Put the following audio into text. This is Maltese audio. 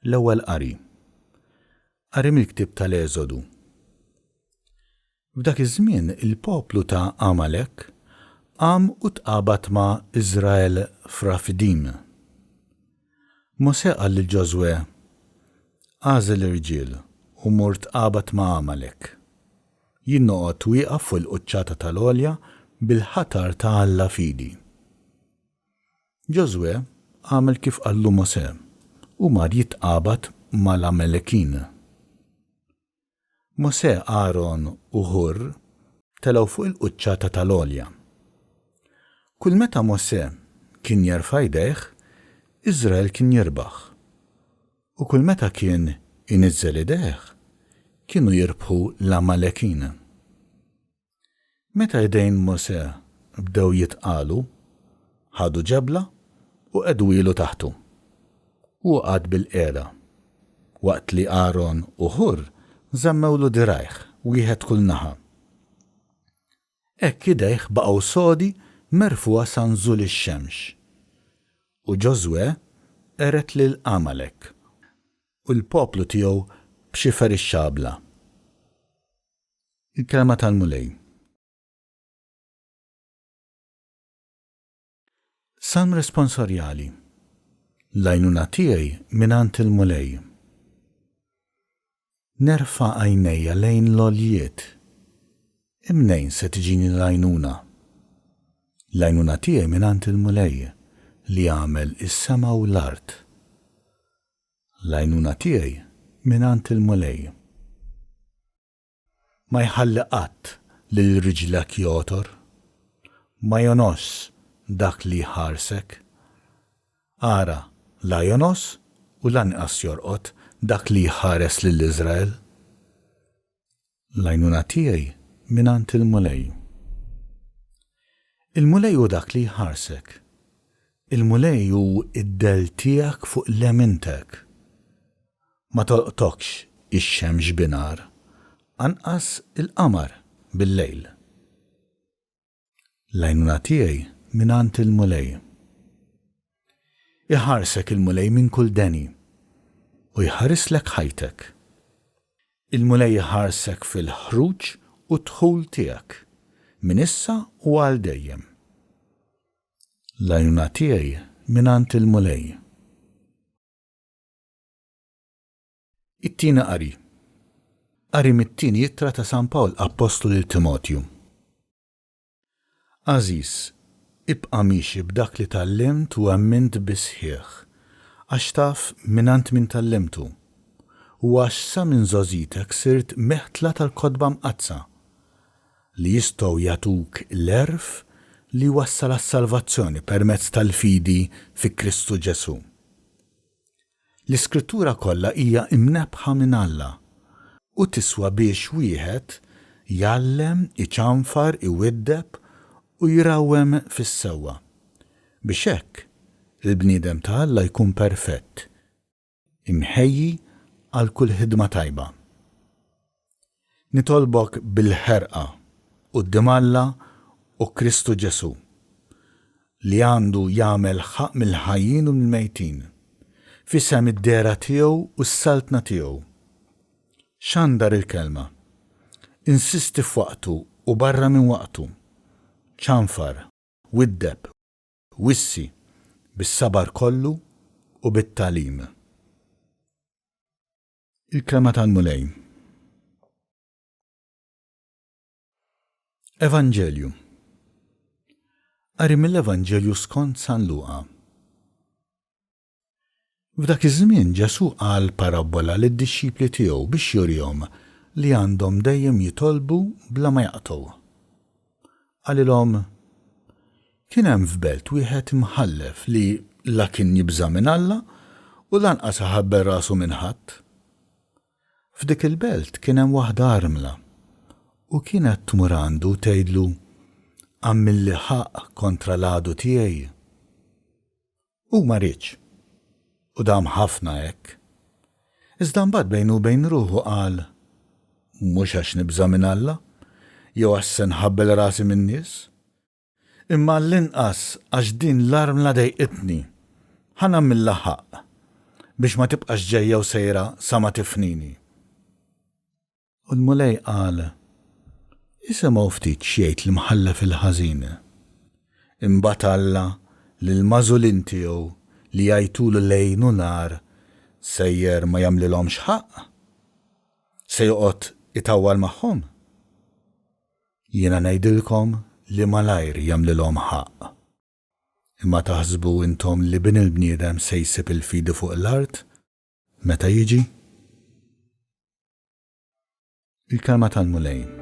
L-Ewwel Qari. Qari mill-Ktieb tal-Eżodu. F'dak iż-żmien il-poplu ta' Għamalek qam u tqabad ma' Iżrael f'Rafidim. Mosè qal lil Ġożwè, Agħżel irġiel u mur tqabad ma' Għamalek. Jien noqgħod wieqaf fuq il-quċċata tal-għolja bil-ħatar ta' Alla f'idi. Ġożwè għamel kif qallu Mosè u mar jitqabad mal-Għamelekin. Mosè, Aron u Ħur telgħu fuq il-quċċata tal-għolja. Kull meta Mosè kien jerfa' jdejh, Iżrael kien jirbaħ, u kull meta kien iniżżel idejh, kienu jirbħu l-Għamalekin. Meta idejn Mosè bdew jitqalu, ħadu ġebla u qegħduhielu taħtu. Hu qagħad bilqiegħda, waqt li Aron u Ħur żammewlu dirgħajh, wieħed kull naħa. Hekk idejh baqgħu sodi merfugħa sa nżul ix-xemx. U Ġożwè qered lil Għamalek u l-poplu tiegħu b'xifer ix-xabla. Il-Kelma tal-Mulej. Salm Responsorjali L-għajnuna tiegħi mingħand il-Mulej. Nerfa' għajnejja lejn l-għoljiet. Imnejn se tiġini l-għajnuna? L-għajnuna tiegħi mingħand il-Mulej li għamel is-sema u l-art. L-għajnuna tiegħi mingħand il-Mulej. Ma jħalli qatt lil riġlek jogħtor, ma jongħosx dak li jħarsek. Ara, la jongħos u lanqas jorqod dak li jħares lil Iżrael. L-għajnuna tiegħi mingħand il-Mulej. Il-Mulej hu dak li jħarsek. Il-Mulej hu d-dell tiegħek fuq lemintek. Ma tolqtokx ix-xemx binhar, anqas il-qamar bil-lejl. L-għajnuna tiegħi mingħand il-Mulej. Iħarsek il-Mulej minn kull deni, u jħarislek ħajtek. Il-Mulej iħarsek fil-ħruġ u d-dħul tiegħek, minn issa u għal dejjem. L-għajnuna tiegħi mingħand il-Mulej. It-Tieni Qari. Qari mit-Tieni Ittra ta' San Pawl Appostlu lil Timotju. Għażiż, ibqa' miexi b'dak li tgħallimt u emmint bis-sħiħ, għax taf mingħand min tgħallimtu, u għax sa minn żgħożitek sirt meħtla tal-Kotba Mqaddsa, li jistgħu jagħtuk l-għerf li jwassal għas-salvazzjoni permezz tal-fidi fi Kristu Ġesù. L-Iskrittura kollha hija mnebbħa minn Alla u tiswa biex wieħed jgħallem, iċanfar, iwiddeb u jrawwem fis-sewwa, biex hekk il-bniedem ta' Alla jkun perfett, imħejji għal kull ħidma tajba. Nitolbok bil-ħerqa quddiem Alla u Kristu Ġesù, li għandu jagħmel ħaqq mill-ħajjin u mill-mejtin, f'isem id-dehra tiegħu u s-saltna tiegħu. Xandar il-kelma. Insisti f'waqtu u barra minn waqtu. Ċanfar, widdeb, wissi, bis-sabar kollu u bit-tagħlim. Il-Kelma tal-Mulej. Evanġelju. Qari mill-Evanġelju skont San Luqa. F'dak iż-żmien Ġesù qal parabbola lid-dixxipli tiegħu biex jurihom li għandhom dejjem jitolbu bla ma jaqtgħu. Qalilhom, Kien hemm f'belt wieħed imħallef li la kien jibża' minn Alla u lanqas iħabbel rasu minn ħadd. F'dik il-belt kien hemm waħda armla, u kienet tmur għandu u tgħidlu, 'Agħmilli ħaqq kontra l-għadu tiegħi. Hu ma riedx, u dam ħafna hekk. Iżda mbagħad bejnu u bejn ruħu qal, Mhux għax nibża' minn Alla, jew għax se nħabbel rasi min-nies, imma għall-inqas għax din l-armla dejqitni, ħa nagħmillha ħaqq, biex ma tibqax ġejja u sejra sa ma tifnini. U l-Mulej qal, Isimgħu ftit x'jgħid l-imħallef il-ħażin. Imbagħad Alla lill-magħżulin tiegħu li jgħajtulu lejl u nhar sejjer ma jagħmlilhomx ħaqq? Se joqgħod itawwal magħhom? Jiena ngħidilkom li malajr jagħmlilhom ħaqq. Imma taħsbu intom li Bin il-bniedem se jsib il-fidi fuq l-art meta jiġi? Il-Kelma tal-Mulej.